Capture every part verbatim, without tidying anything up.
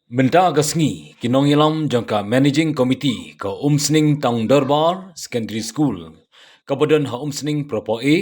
Mynta ka sngi, ki nongïalam jong ka Managing Committee ka Umsning Town Dorbar Secondary School, kaba don ha Umsning Proper A,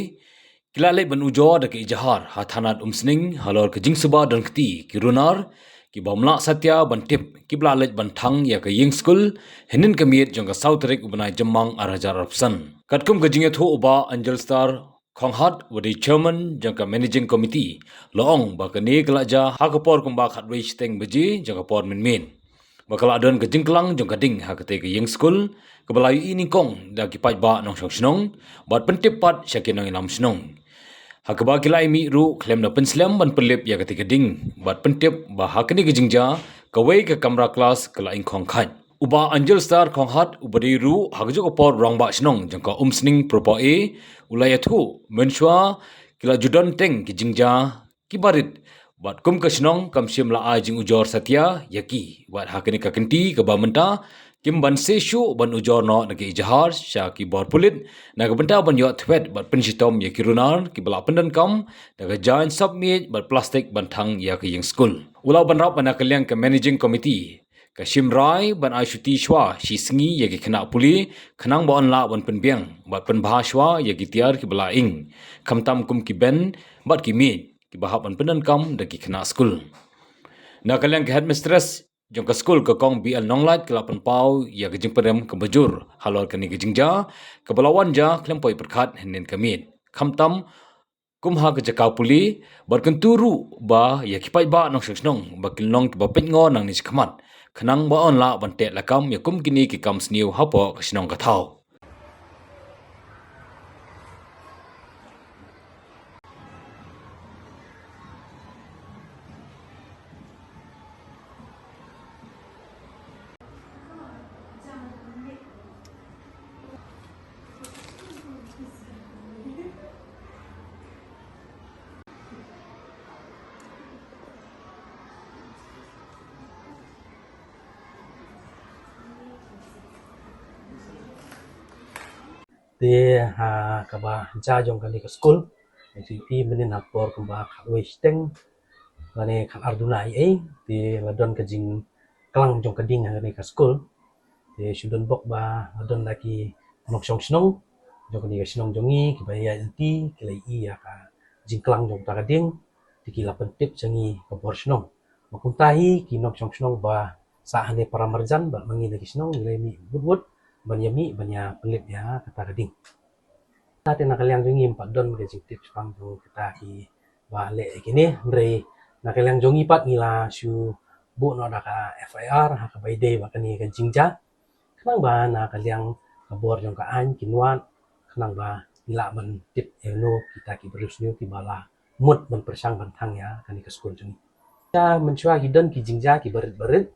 ki la leit ban ujor da ka ijahar ha thanat Umsning halor ka jingsuba don kti ki runar kiba ym lah satia ban tip kiba la leit ban thang ïa ka ïing skul hynnin ka miet jong ka saw tarik u bnai Jymmang ar hajar arphew san. Katkum ka jingïathuh u Bah Angel Star Khonghat, uba dei chairman jong ka Managing Committee, la ong ba kane ka la jia ha ka por kumba khatwei shiteng baje jong ka por mynmiet, ba ka la don ka jingklang jong ka ding ha katei ka ïing skul, kaba la ïohi nyngkong da ki paidbah nongshong shnong, bad pyntip pat sha ki nongïalam shnong. Ha kaba ki la ïa mih ruh khlem da pynslem ban pynlip ïa katei ka ding, bad pyntip ba ha kane ka jingjia, kawei ka kamra klas ka la ingkhong khait. U Bah Angel Star Khonghat, uba dei ruh ha kajuh ka por rangbah shnong jong ka Umsning Proper A, u la ïathuh, mynshuwa ki la ju don teng ki jingjia kiba rit, bad kum ka shnong kam shym la ai jingujor satia ïa ki, bad ha kane ka kynti kaba mynta kim ban seh shuh ban ujor noh da ka ijahar sha ki bor pulit na ka bynta ban ïoh thwet bad pynshitom ïa ki runar kiba la pyndonkam da ka jaiñ sap miej bad plastik ban thang ïa ka ïing skul. U la wanrah ba na ka liang ka Managing Committee ka shim rai ban ai shuti shuwa shi sngi ïa ki khynnah pule, khnang ba yn lah ban pynbiang bad pynbha shuwa ïa ki tiar kiba la ing, khamtam kum ki bench bad ki miej kiba hap ban pyndonkam da ki khynnah skul. Na ka liang ka headmistress jong ka skul, ka Kong B L Nonglait, ka la pynpaw ïa ka jingpynrem kaba jur halor kane ka jingjia kaba la wan jia khlem poi pyrkhat hynnin ka miet, khamtam kum ha ka jaka pule, bad kyntu ruh ba ïa ki paidbah nongshong shnong ba kin long kiba peitngor nangne shakhmat, khnang ba yn lah ban teh lakam ïa kum kine ki kam sniew hapoh ka shnong ka thaw. Te ha kaba jia jong kane ka skul, actually mynnin ha por kumba khatwei shiteng lane khatar duna ei ei, te la don ka jingklang jong ka ding ha kane ka skul. Te shu don bok ba la don da ki nongshong shnong jong kane ka shnong jong ngi kiba ïaid lynti, ki la ïohi ïa ka jingklang jong kata ka ding, te ki la pyntip sha ngi ka bor shnong. Ba kumta hi ki nongshong shnong ba sah hangne para marjan bad ma ngi na ki shnong ngi la mih wut wut ban ïa mih ban ïa pynlip ïa kata ka ding. Te na ka liang jong ngi ym pat don ka jingtip shaphang jong kita kiba leh ïa kine, hynrei na ka liang jong ngi pat ngi la shu buh noh da ka F I R ha kaba ïadei bad kane ka jingjia, khnang ba na ka liang ka bor jong ka aiñ kin wad, khnang ba ngi lah ban tip ïa no kita ki briew sniew kiba la mut ban pyrshang ban thang ïa kane ka skul jong ngi. Te mynshuwa ki don ki jingjia kiba rit ba rit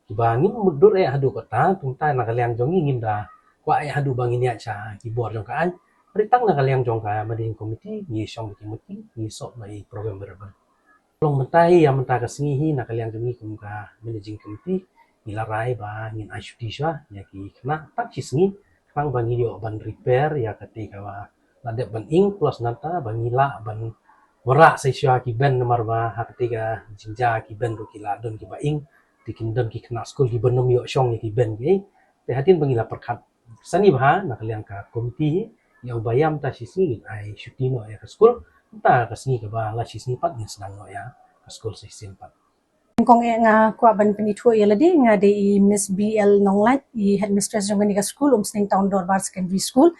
kiba ngim mutdur eh haduh katta, te mynta na ka liang jong ngi ngim da kwah eh haduh ba ngin ïaid sha ki bor jong ka aiñ. Hynrei tang na ka liang jong ka Managing Committee ngi shong da ki meeting, ngi sort noh ïa ki problem ba rit ba rit. Long mynta hi, ïa mynta ka sngi hi, na ka liang jong ngi kum ka Managing Committee, ngi la rai ba ngin ai shuti shuwa ïa ki khynnah tang shi sngi, khnang ba ngin ïoh ban repair ïa katei kaba la dep ban ing, plus nangta ba ngi lah ban wanrah sa shuwa ki bench, namar ba ha katei ka jingjia ki bench ruh ki la don kiba ing, te kin don ki khynnah skul kiba nym ïoh shong ïa ki bench kiei. Te hadien ba ngi la pyrkhat sani bha na ka liang ka committee hi, ngi ong ba ïa mynta shi sngi ngin ai shuti noh ïa ka skul, mynta ka sngi kaba la shi sngi pat ngin sdang noh ïa ka skul sa shisien pat. Kong eh, nga kwah ban pynithuh ïa lade, nga dei i Miss B L Nonglait, i headmistress jong kane ka skul, Umsning Town Dorbar Secondary School.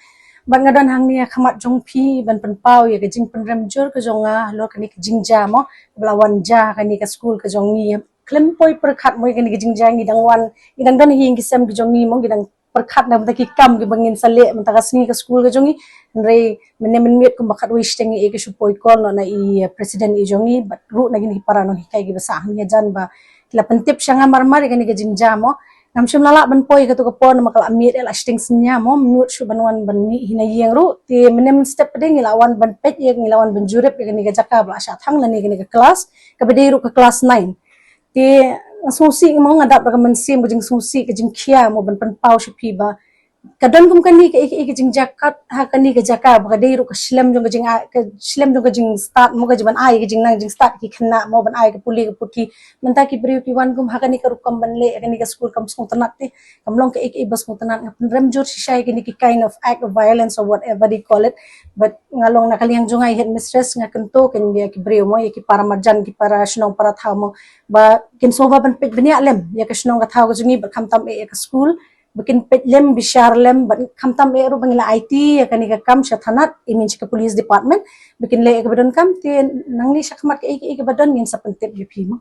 Bad nga don hangne ha khmat jong phi ban pynpaw ïa ka jingpynrem jur ka jong nga halor kane ka jingjia mo, kaba la wan jia ha kane ka skul ka jong ngi. Khlem poi pyrkhat mo ïa kane ka jingjia, ngi dang wan, ngi dang don ha ïing ki sem ki jong ngi mo, ngi dang pyrkhat na ka bynta ki kam kiba ngin sa leh mynta ka sngi ha ka skul ka jong ngi. Hynrei mynne mynmiet kumba khatwei shiteng eh ka shu poi call noh na i, eh, president i jong ngi bad ruh na kine ki para nonghikai kiba sah hangne hajan ba ki la pyntip sha nga mar mar ïa kane ka jingjia mo. Ngam shym la lah ban poi ha kato ka por namar ka la miet eh la shiteng synñia mo, ym nud shuh ban wan ban mih hi na ïing ruh. Te mynne mynstep pat de ngi la wan ban peit ïa, ngi la wan ban jurip ïa kane ka jaka ba la shah thang lane kane ka klas, kaba dei ruh ka klas nine. Te nga sngewsih mo, nga dap da ka mynsiem ka jingsngewsih, ka jingkhia mo ban pynpaw sha phi ba Ka don kum kane ka, ka, ka jingjakat ha kane ka jaka ba ka dei ruh ka shlem jong ka jing, ka shlem jong ka jingstad mo, ka jingban ai ka jingnang jingstad ki khynnah mo, ban ai ka pule ka puthi. Mynta ki briew ki wan kum ha kane ka rukom ban leh ha kane ka skul kam sngewtynnat te, kam long ka, ka, ka ba sngewtynnat. Nga pynrem jur shisha ïa kine ki kind of act of violence or whatever they call it. But nga long na ka liang jong nga i headmistress, nga kyntu kein ïa ki briew mo, ïa ki para marjan, ki para shnong para thaw mo, ba kin sngewbha ban peit bniah lem ïa ka shnong ka thaw ka jong ngi, bad khamtam eh ïa ka skul, ba kin peit lem bishar lem, bad khamtam eh ruh ba ngi la aiti ïa kane ka kam sha thanat, I mean sha ka police department, ba kin leh ïa ka ba donkam. Te nangne shakhmat ka, ka, ka ba don ngin sa pyntip ïa phi mo.